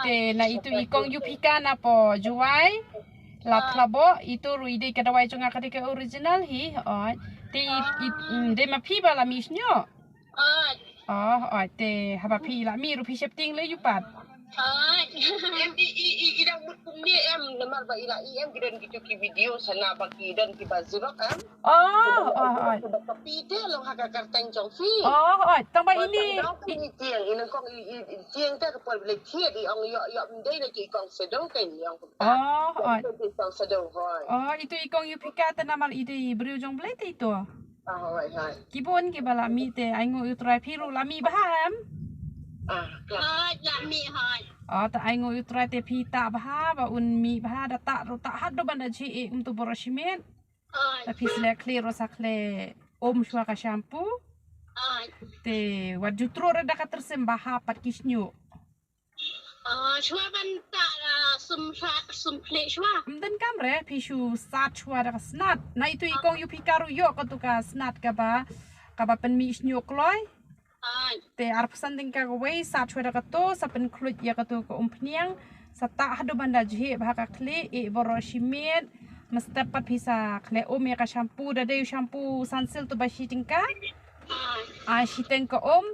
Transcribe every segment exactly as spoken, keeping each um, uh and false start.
Te na itu i kong Yupika na po Jowai. La thlabo itu ruh i dei ka dawai jong nga ka dei ka original hi. Oi. Te i, i, mm, dei ma phi ba la mih shñiuh. Oi. Oh, oi te haba phi la mih ruh phi sheptieng leh ïa u pat. Oi. Em i i i i dang mut kumne em namar ba i la i em ki don kitu ki video sana ba ki don ki ba zurok em. Oh, oh, oh. Ba ka pi te long ha ka karteng jong phi. Oh, oh, tang ba ini. Ba i tieng i nang kong i i i tieng te ka por bile thied i ong ïoh ïoh mdei na ki kong Sadong ka i ong. Oh, oh. Ki kong Sadong hoi. Oh, itu i kong Yupika te namar i dei briew jong Blei te itu. Ah, hoi hoi. Ki bun ki ba la mih te ai nguh ïa u Trai phi ruh la mih bha em. Ah, hoi la mih hoi. Oh, te ai nguh ïa u Trai te phi tah bha ba un mih bha da tah ruh tah haduh ban da jhieh kumtu boroh shimet. Te phi sleh khlieh ruh sa khlieh um shuwa ka shampoo. Te wat ju truh re da ka tyrsim ba hap pat ki shñiuh. Shuwa ban tah sum sum khlieh shuwa. Ym donkam re phi shu sat shuwa da ka snat. Na itu i kong Yupika ruh ïoh katu ka snat kaba kaba pynmih shñiuh kloi. Te arphew san tyngka kawei, sat shuwa da kato, sa pynkhluit ïa kato ka umphniang, sa tah haduh ban da jhieh bha ka khlieh, eh boroh shimet, mynstep pat phi sa khlieh um ïa ka shampoo, da dei u shampoo Sunsilk tu ba shi tyngka. Ai shiteng ka um,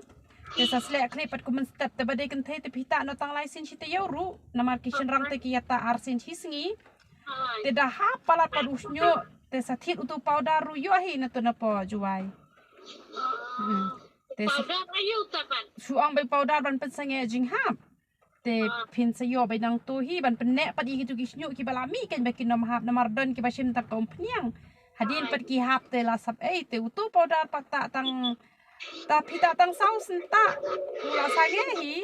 te sa sleh khlieh pat kum mynstep te ba dei kynthei te phi tah noh tang lai sien shi taïew ruh, namar ki shynrang te ki ïa tah ar sien shi sngi. Te da hap palat pat u shñiuh, te sa thied utu powder ruh ïoh hi na tu na po Jowai. Hmm. Te sa shu ong bai powder ban pynsangeh jinghap. Te phin sa ïoh bai nangtu hi ban pynneh pat ïa kitu ki shñiuh kiba la mih kein ba kin ym hap namar don kiba shim tang ka umphniang. Hadien pat ki hap te la sap ei te utu powder pat tah tang ta phi tah tang saw senta. U la sangeh hi.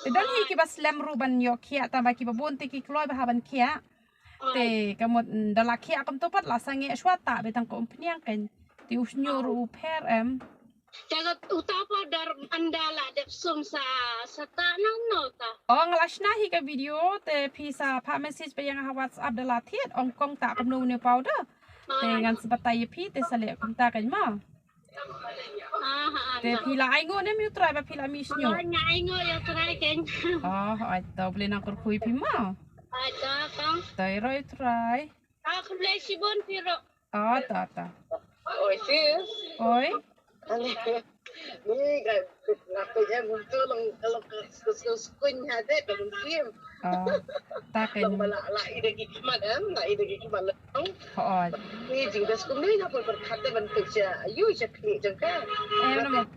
Te don hi kiba slem ruh ban ïoh khiah tang ba kiba bun te ki kloi bha ban khiah. Te ka mut da la khiah kumtu pat la sangeh shuwa tah beit tang ka umphniang kein. Te u shñiuh ruh u pher em. Te ka uta powder ynda la dep sum sa sa tah nangno ta. Oh nga la shna hi ka video te phi sa phah message ba ïa nga ha WhatsApp da la thied ong kong tah kumno une powder. Te ngan sa batai ïa phi te sa leh kumta kein ma. Te phi la ai nguh ne ïa u Trai ba phi la mih shñiuh. Nga ai nguh ïa u Trai kein. Oh, ai to Blei nang kyrkhu ïa phi ma. Ai to kong. To ïa u Trai. Ah, khublei shibun phi ruh. Ah, ta ta. Oi sis. Oi. Ni ga nga pe ya mun tu long long skuin ha de long sim. Ah, ta kein. Long ba la la i de ki khmat em, la i de ki khmat long. Hooid. Ni jingdas kum ni nga pun pyrkhat de ban peit sha ayu sha khlieh jong ka. Eh, namar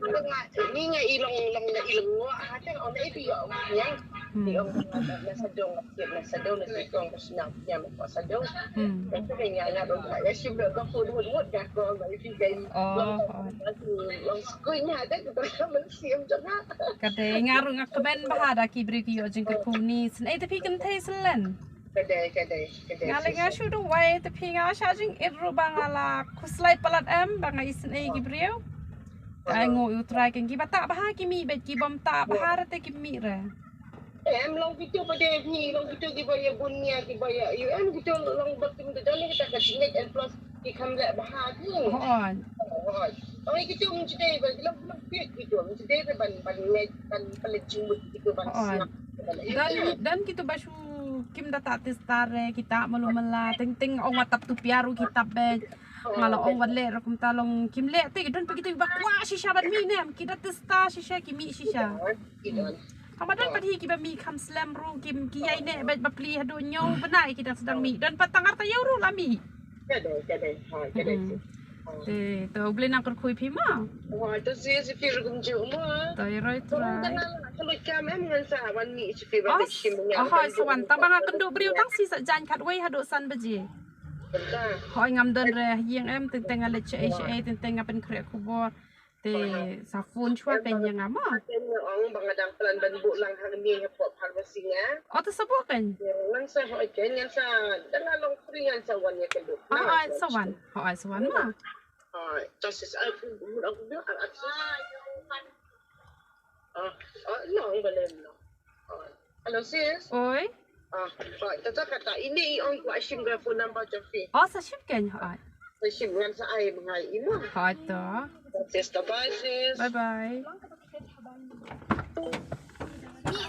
ni nga i long long nga i long ngwah ha ka ong na i phi ong yang. Phi ong na sa dong na sa dong na ki kong ka shnam yang ko sa dong. Ka phi nga nga dong ka ya shim dong ka phone hut hut ka kong ba i phi ka i long long skuin ha de ka man sim jong ka. Ka dei nga ruh nga kmen bha da ki briew ki ïoh jingkyrkhu ni sngewbha te phi kynthei slen. Ka dei, ka dei, ka dei. Nga leh nga shu duwai te phi nga shah jingit ruh ba nga la khuslai palat em ba nga isynei ki briew. Ai nguh ïa u Trai kein kiba tah bha ki mih bad ki bym tah bha re te kim mih re. Em long kito ba dei ni long kito kiba ïa bun nia kiba ïa ïa em kito long ba kim da don kita ka jingit em plus ki kham leh bha ki. Hooid. Hooid. Ong kito mynta dei ba long long kito mynta dei ban ban leh ban ban leh jingmut kito ban snap. Dan dan kito ba shu kim da tah tista re kita malu mala teng teng ong wat tap tu piaru kita be. Nga la ong wat leh ruh kumta long kim leh te don pa kito ba kwah shisha ban mih ne ki da tista shisha ki mih shisha. Haba don pat hi kiba mih kham slem ruh kim ki ïai ne ba ba pli haduh ñiew bnai ki dang sdang mih don pat tang ar taïew ruh la mih. Ka dei ka dei ha ka dei. Te to Blei nang kyrkhu ïa phi ma. Wa to si si phi ruh kumjuh ma. To ïa roi Trai. Ka leit kam em ngan sa wan mih si phi ba. Oh, sa wan tang ba nga kynduh briew tang si sa jan khatwei haduh san baje. Hoi ngam don re ïing em teng teng nga leit shaei shaei teng teng nga pynkhreh khubor. Te sa phone shuwa kein ïa nga ma. Kein ong ba nga dang plan ban buh lang ha kane ha pop pharmacy nga. Oh te sa buh kein. Ngan sa hoi kein ngan sa dang long free ngan sa wan ïa ka duk. Hoi sa wan. Hoi sa wan ma. Hoi to sis al pun buh lang buh al al. Ah, ah, long ba lem long. Hello sis. Oi. Ah, hoi to to kata ini i ong kwah shim ka phone number jong phi. Oh sa shim kein hoi. Sa shim ngan sa ai ma ngai i ma. Hoi to. Sis to bye sis. Bye bye.